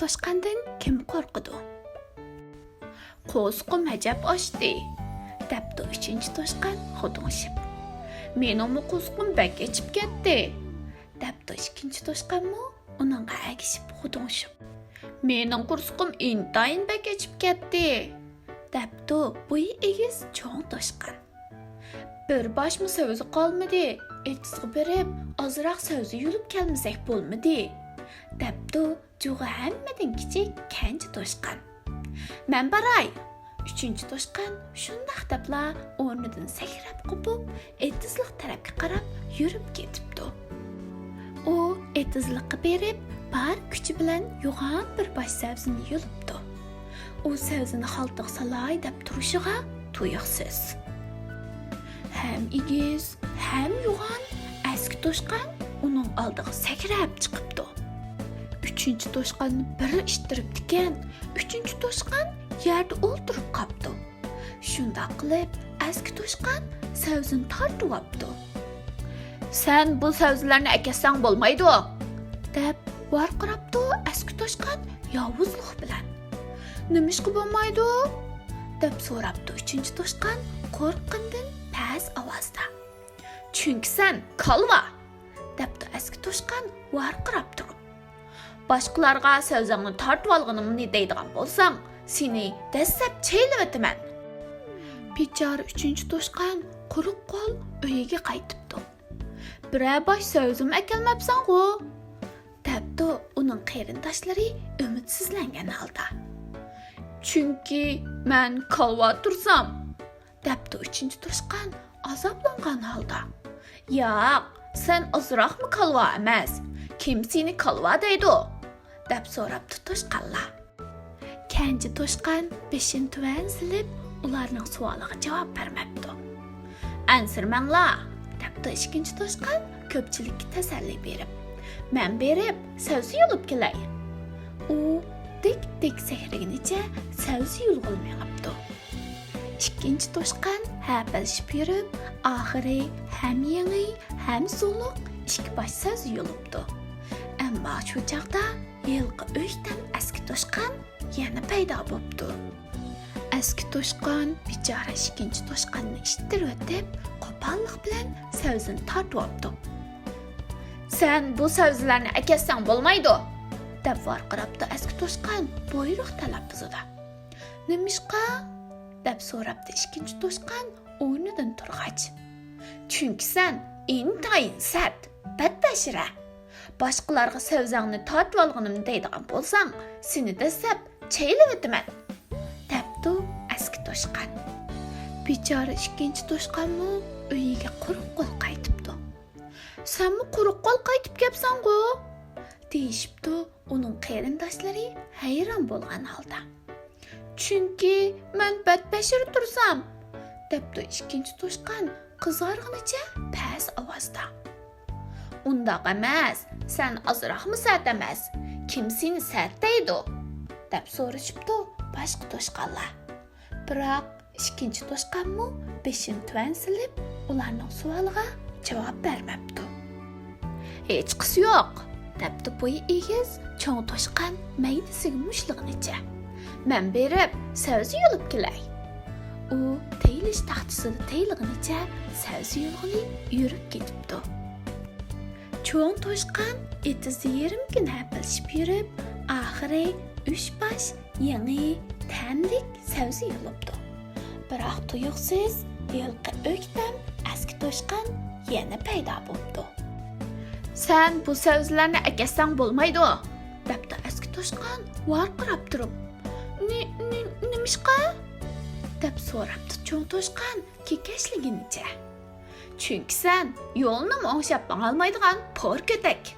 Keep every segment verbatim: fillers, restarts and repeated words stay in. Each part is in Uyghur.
توشقاندىن كىم قورقىدۇ؟ «قورسىقىم ئەجەب ئاچتى»، دەپتۇ ئۈچىنچى توشقان غۇدۇڭشىپ. «مېنىڭمۇ قورسىقىم بەك ئېچىپ كەتتى»، دەپتۇ ئىككىنچى توشقانمۇ ئۇنىڭغا ئەگىشىپ غۇدۇڭشىپ. «مېنىڭ قورسىقىم ئىنتايىن بەك ئېچىپ كەتتى»، دەپتۇ بويى ئېگىز چوڭ توشقان. «بىر باشمۇ سەۋزە قالمىدى، ئېتىزغا بېرىپ ئازراق سەۋزە يۇلۇپ كەلمىسەك بولمىدى»، دەپتۇ جۇغى ھەممىدىن كىچىك كەنجى توشقان. «مەن باراي!» ئۈچىنچى توشقان شۇنداق دەپلا ئورنىدىن سەكرەپ قوپۇپ، ئېتىزلىق تەرەپكە قاراپ يۈرۈپ كېتىپتۇ. ئۇ ئېتىزلىققا بېرىپ، بار كۈچى بىلەن يوغان بىر باش سەۋزىنى يۇلۇپتۇ. ئۇ سەۋزىنى خالتىغا سالاي دەپ تۇرۇشىغا تۇيۇقسىز ھەم ئېگىز، ھەم يوغان ئەسكى توشقان ئۇنىڭ ئالدىغا سەكرەپ چىقىپتۇ. ئۈچىنچى توشقاننى بىر ئىتتىرىپتىكەن، ئۈچىنچى توشقان يەردە ئولتۇرۇپ قاپتۇ. شۇنداق قىلىپ، ئەسكى توشقان سەۋزىنى تارتىۋاپتۇ. «سەن بۇ سەۋزىلەرنى ئەكەتسەڭ بولمايدۇ!» دەپ ۋارقىراپتۇ ئەسكى توشقان ياۋۇزلۇق بىلەن. «نېمىشقا بولمايدۇ؟» دەپ سوراپتۇ ئۈچىنچى توشقان قورققىنىدىن پەس ئاۋازدا. «چۈنكى سەن كالۋا!» دەپتۇ ئەسكى توشقان ۋارقىراپ تۇرۇپ. «باشقىلارغا سەۋزەڭنى تارتىۋالغىنىمنى دەيدىغان بولساڭ، سېنى دەسسەپ چەيلىۋېتىمەن.» بىچارە ئۈچىنچى توشقان قۇرۇق قول ئۆيىگە قايتىپتۇ. «بىرەر باش سەۋزىمۇ ئەكەلمەپسەنغۇ؟» دەپتۇ ئۇنىڭ قېرىنداشلىرى ئۈمىدسىزلەنگەن ھالدا. «چۈنكى مەن كالۋا تۇرسام.» دەپتۇ ئۈچىنچى توشقان ئازابلانغان ھالدا. «ياق، سەن ئازراقمۇ كالۋا ئەمەس. كىم سېنى كالۋا دەيدۇ؟» دەپ سوراپتۇ توشقانلار. كەنجى توشقان بېشىنى تۆۋەن سېلىپ، ئۇلارنىڭ سوئالىغا جاۋاب بەرمەپتۇ. «ئەنسىرىمەڭلار»، دەپتۇ ئىككىنچى توشقان كۆپچىلىككە تەسەللى بېرىپ. «مەن بېرىپ سەۋزە يۇلۇپ كېلەي.» ئۇ دىك-دىك سەكرىگىنىچە سەۋزە يۇلغىلى مېڭىپتۇ. ئىككىنچى توشقان ھەپەلىشىپ يۈرۈپ، ئاخىرى ھەم يېڭى، ھەم سۇلۇق ئىككى باش سەۋزە يۇلۇپتۇ. ئەمما شۇ چاغدا ھېلىقى ئۆكتەم ئەسكى توشقان يەنە پەيدا بوپتۇ. ئەسكى توشقان بىچارە ئىككىنچى توشقاننى ئىتتىرىۋېتىپ، قوپاللىق بىلەن سەۋزىنى تارتىۋاپتۇ. «سەن بۇ سەۋزىلەرنى ئەكەتسەڭ بولمايدۇ!» دەپ ۋارقىراپتۇ ئەسكى توشقان بۇيرۇق تەلەپپۇزىدا. «نېمىشقا؟» دەپ سوراپتۇ ئىككىنچى توشقان ئورنىدىن تۇرغاچ. «چۈنكى سەن ئىنتايىن سەت، بەتبەشىرە. باشقىلارغا سەۋزەڭنى تارتىۋالغىنىمنى دەيدىغان بولساڭ، سېنى دەسسەپ چەيلىۋېتىمەن.» دەپتۇ ئەسكى توشقان. بىچارە ئىككىنچى توشقانمۇ ئۆيىگە قۇرۇق قول قايتىپتۇ. «سەنمۇ قۇرۇق قول قايتىپ كەپسەنغۇ؟» دېيىشىپتۇ ئۇنىڭ قېرىنداشلىرى ھەيران بولغان ھالدا. «چۈنكى مەن بەتبەشىرە تۇرسام.» دەپتۇ ئىككىنچى توشقان قىزارغىنىچە پەس ئاۋازدا. «ئۇنداق ئەمەس، سەن ئازراقمۇ سەت ئەمەس. كىم سېنى سەت دەيدۇ؟» دەپ سورىشىپتۇ باشقا توشقانلار. بىراق ئىككىنچى توشقانمۇ بېشىنى تۆۋەن سېلىپ، ئۇلارنىڭ سوئالىغا جاۋاب بەرمەپتۇ. «ھېچقىسى يوق»، دەپتۇ بويى ئېگىز چوڭ توشقان مەيدىسىگە مۇشتلىغىنىچە. «مەن بېرىپ سەۋزە يۇلۇپ كېلەي.» ئۇ تېيىلىش تاختىسىدا تېيىلغىنىچە سەۋزە يۇلغىلى يۈرۈپ كېتىپتۇ. چوڭ توشقان ئېتىزدا يېرىم كۈن ھەپىلىشىپ يۈرۈپ، ئاخىرى ئۈچ باش يېڭى، تەملىك سەۋزە يۇلۇپتۇ. بىراق تۇيۇقسىز ھېلىقى ئۆكتەم ئەسكى توشقان يەنە پەيدا بوپتۇ. «سەن بۇ سەۋزىلەرنى ئەكەتسەڭ بولمايدۇ!» دەپتۇ ئەسكى توشقان ۋارقىراپ تۇرۇپ. «نې-، نې-، نېمىشقا؟» دەپ سوراپتۇ چوڭ توشقان كېكەچلىگىنىچە. «چۈنكى سەن يولنىمۇ ئوڭشاپ ماڭالمايدىغان پور كۆتەك.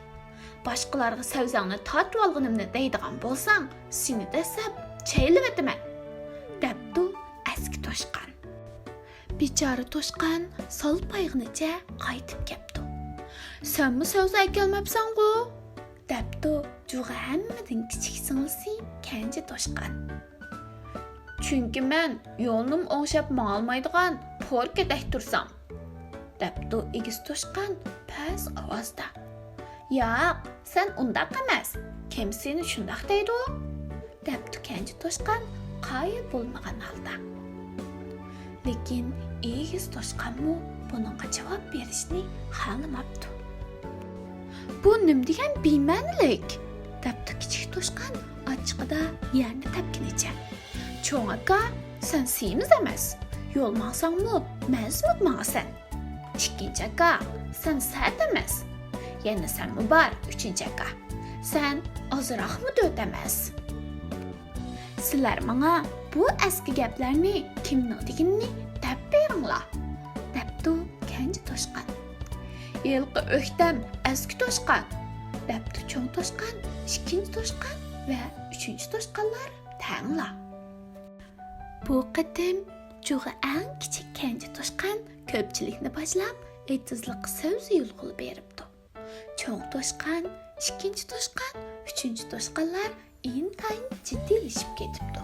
باشقىلارغا سەۋزەڭنى تارتىۋالغىنىمنى دەيدىغان بولساڭ، سېنى دەسسەپ چەيلىۋېتىمەن.» دەپتۇ ئەسكى توشقان. بىچارە توشقان سالپايغىنىچە قايتىپ كەپتۇ. «سەنمۇ سەۋزە ئەكەلمەپسەنغۇ؟» دەپتۇ جۇغى ھەممىدىن كىچىك سىڭلىسى كەنجى توشقان. «چۈنكى مەن يولنىمۇ ئوڭشاپ ماڭالمايدىغان پور كۆتەك تۇرسام.» دەپتۇ ئېگىز توشقان پەس ئاۋازدا. ياق، سەن ئۇنداق ئەمەس. كىم سېنى شۇنداق دەيدۇ؟ دەپتۇ كەنجى توشقان قايىل بولمىغان ھالدا. لېكىن ئېگىز توشقانمۇ بۇنىڭغا جاۋاب بېرىشنى خالىماپتۇ. بۇ نېمە دېگەن بىمەنىلىك؟ دەپتۇ كىچىك توشقان ئاچچىقىدا يەرنى تەپكىنىچە. چوڭ ئاكا، سەن سېمىز ئەمەس. يول ماڭساڭمۇ مەزمۇت ماڭىسەن. ئىككىنچى ئاكا، سەن سەت ئەمەس. يەنە سەنمۇ بار، ئۈچىنچى ئاكا. سەن ئازراقمۇ دۆت ئەمەس. سىلەر ماڭا بۇ ئەسكى گەپلەرنى كىمنىڭ دېگىنىنى دەپ بېرىڭلار، دەپتۇ كەنجى توشقان. ھېلىقى ئۆكتەم ئەسكى توشقان، دەپتۇ چوڭ توشقان، ئىككىنچى توشقان ۋە ئۈچىنچى توشقانلار تەڭلا. بۇ قېتىم جۇغى ئەڭ كىچىك كەنجى توشقان كۆپچىلىكنى باشلاپ، ئېتىزلىققا سەۋزە يۇلغىلى بېرىپتۇ. چوڭ توشقان، ئىككىنچى توشقان، ئۈچىنچى توشقانلار ئىنتايىن جىددىيلىشىپ كېتىپتۇ.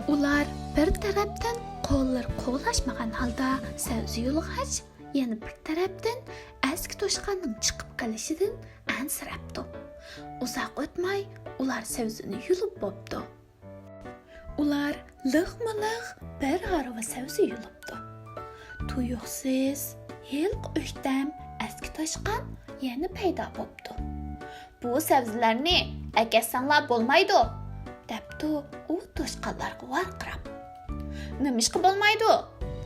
ئۇلار بىر تەرەپتىن قوللىرى قولاشمىغان ھالدا سەۋزە يۇلغاچ، يەنە بىر تەرەپتىن ئەسكى توشقاننىڭ چىقىپ قېلىشىدىن ئەنسىرەپتۇ. ئۇزاق ئۆتمەي ئۇلار سەۋزىنى يۇلۇپ بوپتۇ. ئۇلار لىقمۇ لىق بىر ھارۋا سەۋزە يۇلۇپتۇ. تۇيۇقسىز ھېلىقى ئۆكتەم ئەسكى توشقان يەنە پەيدا بوپتۇ. بۇ سەۋزىلەرنى ئەكەتسەڭلار بولمايدۇ، دەپتۇ ئۇ توشقانلارغا ۋارقىراپ. نېمىشقا بولمايدۇ؟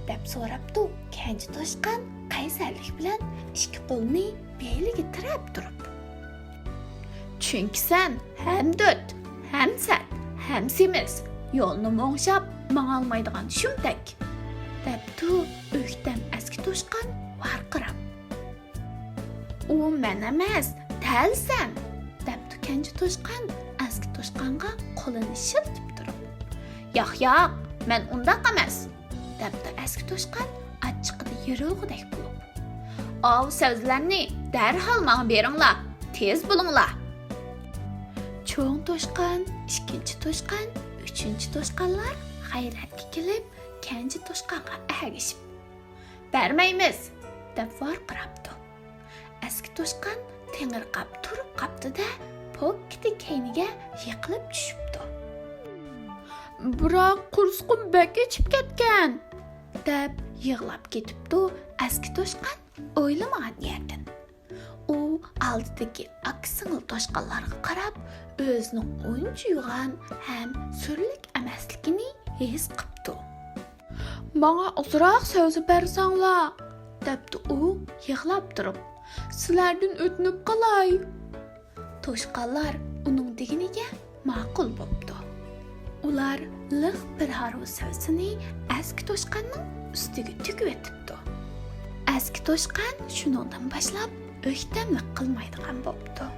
دەپ سوراپتۇ كەنجى توشقان قەيسەرلىك بىلەن ئىككى قولىنى بېلىگە تىرەپ تۇرۇپ. چۈنكى سەن ھەم دۆت، ھەم سەت، ھەم سېمىز، يولنىمۇ ئوڭشاپ ماڭالمايدىغان شۇمتەك، دەپتۇ ئۆكتەم ئەسكى توشقان ۋارقىراپ. ئۇ مەن ئەمەس، دەل سەن، دەپتۇ كەنجى توشقان ئەسكى توشقانغا قولىنى شىلتىپ تۇرۇپ. ياق، ياق، مەن ئۇنداق ئەمەس، دەپتۇ ئەسكى توشقان ئاچچىقىدا يېرىلغۇدەك بولۇپ. ئاۋۇ سەۋزىلەرنى دەرھال ماڭا بېرىڭلار، تېز بولۇڭلار. چوڭ توشقان، ئىككىنچى توشقان، ئۈچىنچى توشقانلار غەيرەتكە كېلىپ، كەنجى توشقانغا ئەگىشىپ، بەرمەيمىز، دەپ ۋارقىراپتۇ. ئەسكى توشقان تېڭىرقاپ تۇرۇپ قاپتۇ-دە، پوككىتى كەينىگە يىقىلىپ چۈشۈپتۇ. بىراق قورسىقىم بەك ئېچىپ كەتكەن، دەپ يىغلاپ كېتىپتۇ ئەسكى توشقان ئويلىمىغان يەردىن. ئۇ ئالدىدىكى ئاكا-سىڭىل توشقانلارغا قاراپ، ئۆزىنىڭ ئۇنچە يوغان ھەم سۈرلۈك ئەمەسلىكىنى ھېس قىپتۇ. ماڭا ئازراق سەۋزە بەرسەڭلار، دەپتۇ ئۇ يىغلاپ تۇرۇپ. سىلەردىن ئۆتۈنۈپ قالاي. توشقانلار ئۇنىڭ دېگىنىگە ماقۇل بوپتۇ. ئۇلار لىق بىر ھارۋا سەۋزىنى ئەسكى توشقاننىڭ ئۈستىگە تۆكۈۋېتىپتۇ. ئەسكى توشقان شۇنىڭدىن باشلاپ ئۆكتەملىك قىلمايدىغان بوپتۇ.